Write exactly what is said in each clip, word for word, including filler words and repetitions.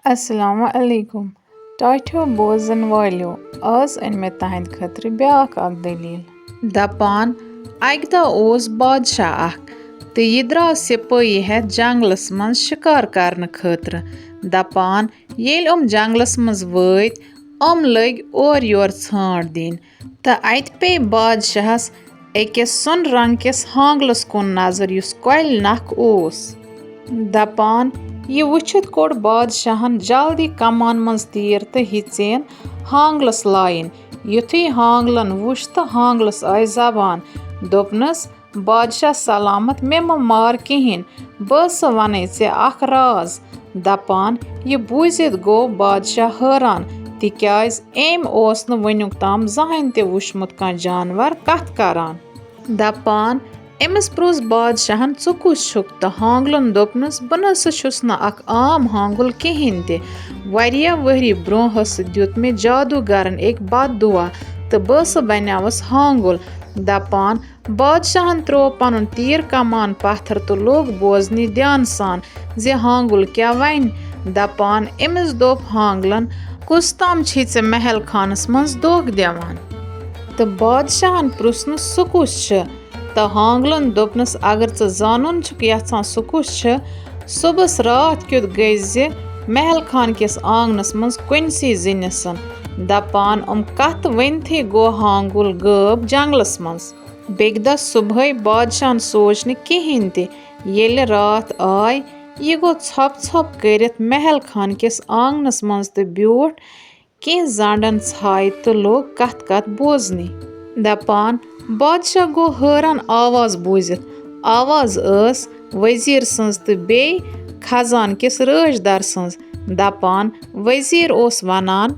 السلام علیکم۔ ٹاٹھیو بوزن والیو، آز أنۍ مےٚ تہنٛدِ خٲطرٕ بیٛاکھ اکھ دٔلیٖل۔ دپان، اکہِ دۄہ اوس بادشاہ اکھ، تہٕ یہِ درٛاو سِپٲہی ہٮ۪تھ جنگلس منٛز شِکار کرنہٕ خٲطرٕ۔ دپان، ییٚلہِ یِم جنگلس منٛز وٲتۍ، یِم لٔگۍ اورٕ یورٕ ژھانٛڈ دِنۍ، تہٕ اتہِ پیٚیہِ بادشاہس أکِس سۄن رنگ کِس ہانگلس کُن نظر، یُس کۄلہِ نکھ اوس۔ دپان، یہِ وٕچھِتھ کوٚڑ بادشاہن جلدی کمان منٛز تیٖر تہٕ ہیژین ہانگلس لایِنۍ۔ یُتھُے ہانگلن وُچھ تہٕ ہانگلس آیہِ زبان۔ دوٚپنس، بادشاہ سلامت، مےٚ مہ مار کِہیٖنۍ، بہٕ ٲسہٕ ونے ژےٚ اکھ راز۔ دپان، یہِ بوٗزِتھ گوٚو بادشاہ حٲران، تِکیازِ أمۍ اوس نہٕ وٕنیُک تام زانٛہہ تہِ وُچھمُت کانٛہہ جانور کتھ کران۔ دپان، أمِس پرُژھ بادشاہن، ژٕ کُس چھُکھ؟ تہٕ ہانگلن دوٚپنس، بہٕ نہ سا چھُس نہٕ اکھ عام ہانگُل کِہیٖنۍ تہِ۔ واریاہ ؤری برونٛہہ ٲسہٕ دیُت مےٚ جادوٗگرن أکۍ بد دُعا، تہٕ بہٕ ٲسہٕ بنیوس ہانگُل۔ دپان، بادشاہن تروو پنُن تیٖر کمان پتھر تہٕ لوٚگ بوزنہِ دھیان سان زِ ہانگُل کیٛاہ ونہِ۔ دپان، أمِس دوٚپ ہانگلن، کُس تام چھُے ژےٚ محل خانس منٛز دھوکہٕ دِوان؟ تہٕ بادشاہن پرُژھنس، سُہ کُس چھُ؟ تہٕ ہانگلن دوٚپنس، اگر ژٕ زانُن چھُکھ یژھان سُہ کُس چھُ، صُبحس راتھ کیُتھ گٔژھۍ زِ محل خان کِس آنگنس منٛز کُنسٕے زِنِس۔ دپان، یِم کتھ ؤنتھٕے گوٚو ہانگُل غٲب جنگلس منٛز۔ بیٚکہِ دۄہ صُبحٲے بادشاہن سوٗنچ نہٕ کِہیٖنۍ تہِ۔ ییٚلہِ راتھ آے، یہِ گوٚو ژھۄپہٕ ژھۄپہٕ کٔرِتھ محل خان کِس آنگنس منٛز تہٕ بیوٗٹھ کینٛہہ زنٛڈن ژھایہِ تہٕ لوٚگ کتھ کتھ بوزنہِ۔ دپان، بادشاہ گوٚو حٲران آواز بوٗزِتھ۔ آواز ٲس وزیٖر سٕنٛز تہٕ بیٚیہِ خزان کِس رٲچھ در سٕنٛز۔ دپان، وزیٖر اوس ونان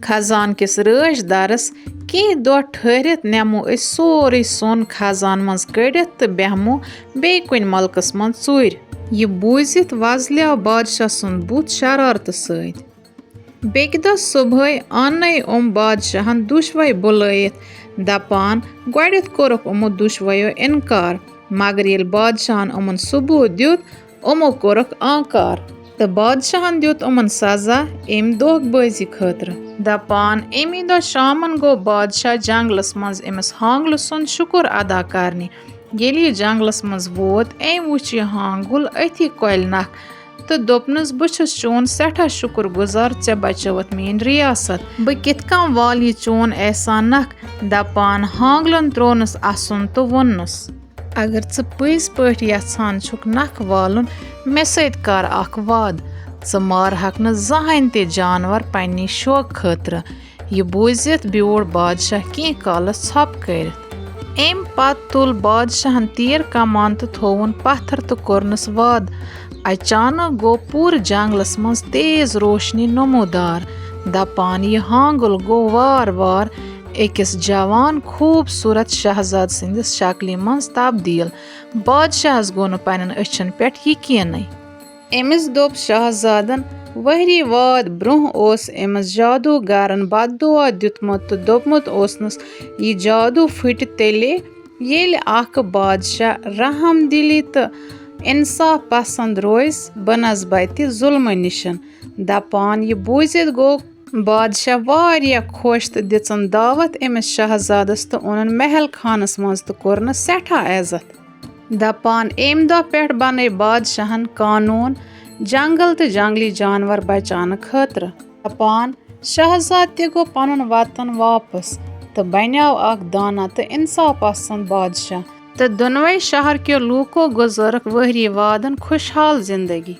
خزان کِس رٲچھ درس، کینٛہہ دۄہ ٹھٔہرِتھ نِمو أسۍ سورُے سۄن خزان منٛز کٔڑِتھ تہٕ بیٚہمو بیٚیہِ کُنہِ مُلکس منٛز ژوٗرِ۔ یہِ بوٗزِتھ وۄزلیو بادشاہ سُنٛد بُتھ شرارتہٕ سۭتۍ۔ بیٚکہِ دۄہ صُبحٲے اننَے یِم بادشاہن دُشوَے بُلٲیِتھ۔ دپان، گۄڈٮ۪تھ کوٚرُکھ یِمو دُشوَیو اِنکار، مگر ییٚلہِ بادشاہن یِمن ثبوٗت دیُت، یِمو کوٚرُکھ آنکار۔ تہٕ بادشاہن دیُت یِمن سزا اَمہِ دھوکہٕ بٲزی خٲطرٕ۔ دپان، اَمی دۄہ شامن گوٚو بادشاہ جنگلس منٛز أمِس ہانگلہٕ سُنٛد شُکر ادا کرنہِ۔ ییٚلہِ یہِ جنگلس منٛز ووت، أمۍ وُچھ یہِ ہانگُل أتھی کۄلہِ نکھ تہٕ دوٚپنس، بہٕ چھُس چون سٮ۪ٹھاہ شُکر گُزار، ژےٚ بچٲوتھ میٲنۍ ریاست۔ بہٕ کِتھ کٔنۍ والہٕ یہِ چون احسان نکھ؟ دپان ہانگلن تروونس اسُن تہٕ ووٚننس، اگر ژٕ پٔزۍ پٲٹھۍ یژھان چھُکھ نکھ والُن، مےٚ سۭتۍ کر اکھ وعدٕ، ژٕ مارہکھ نہٕ زٕہٕنۍ تہِ جانور پننہِ شوقہٕ خٲطرٕ۔ یہِ بوٗزِتھ بیوٗٹھ بادشاہ کینٛہہ کالس ژھۄپہٕ کٔرِتھ۔ امہِ پتہٕ تُل بادشاہن تیٖر کمان تہٕ تھووُن پتھر تہٕ کوٚرنس وعدٕ۔ اچانک گوٚو پوٗرٕ جنگلس منٛز تیز روشنی نمودار۔ دپان، یہِ ہانگُل گوٚو وار وار أکِس جوان خوٗبصوٗرت شہزاد سٕنٛدِس شکلہِ منٛز تبدیل۔ بادشاہس گوٚو نہٕ پننٮ۪ن أچھن پٮ۪ٹھ یقینٕے۔ أمِس دوٚپ شاہزادن، ؤہری واد برونٛہہ اوس أمِس جادوٗگرن بددُعا دیُتمُت تہٕ دوٚپمُت اوسنس، یہِ جادوٗ پھُٹہِ تیٚلے، ییٚلہِ اکھ بادشاہ رحم دلی تہٕ انصاف پسند روزِ بنسبتِ ظلمہٕ نِشن۔ دپان، یہِ بوٗزِتھ گوٚو بادشاہ واریاہ خۄش تہٕ دِژٕن دعوت أمِس شاہزادس تہٕ اوٚنُن محل خانس منٛز تہٕ کوٚرنس سٮ۪ٹھاہ عزت۔ دپان، امہِ دۄہ پٮ۪ٹھ بنٲے بادشاہن قانوٗن جنگل تہٕ جنگلی جانور بچاونہٕ خٲطرٕ۔ دپان، شاہزاد تہِ گوٚو پنُن وطن واپس تہٕ بنیاو اکھ دانا تہٕ انصاف پسند بادشاہ۔ تہٕ دۄنوے شہر کیو لوٗکو گُزٲرٕکھ ؤہری وادن خوشحال زندگی۔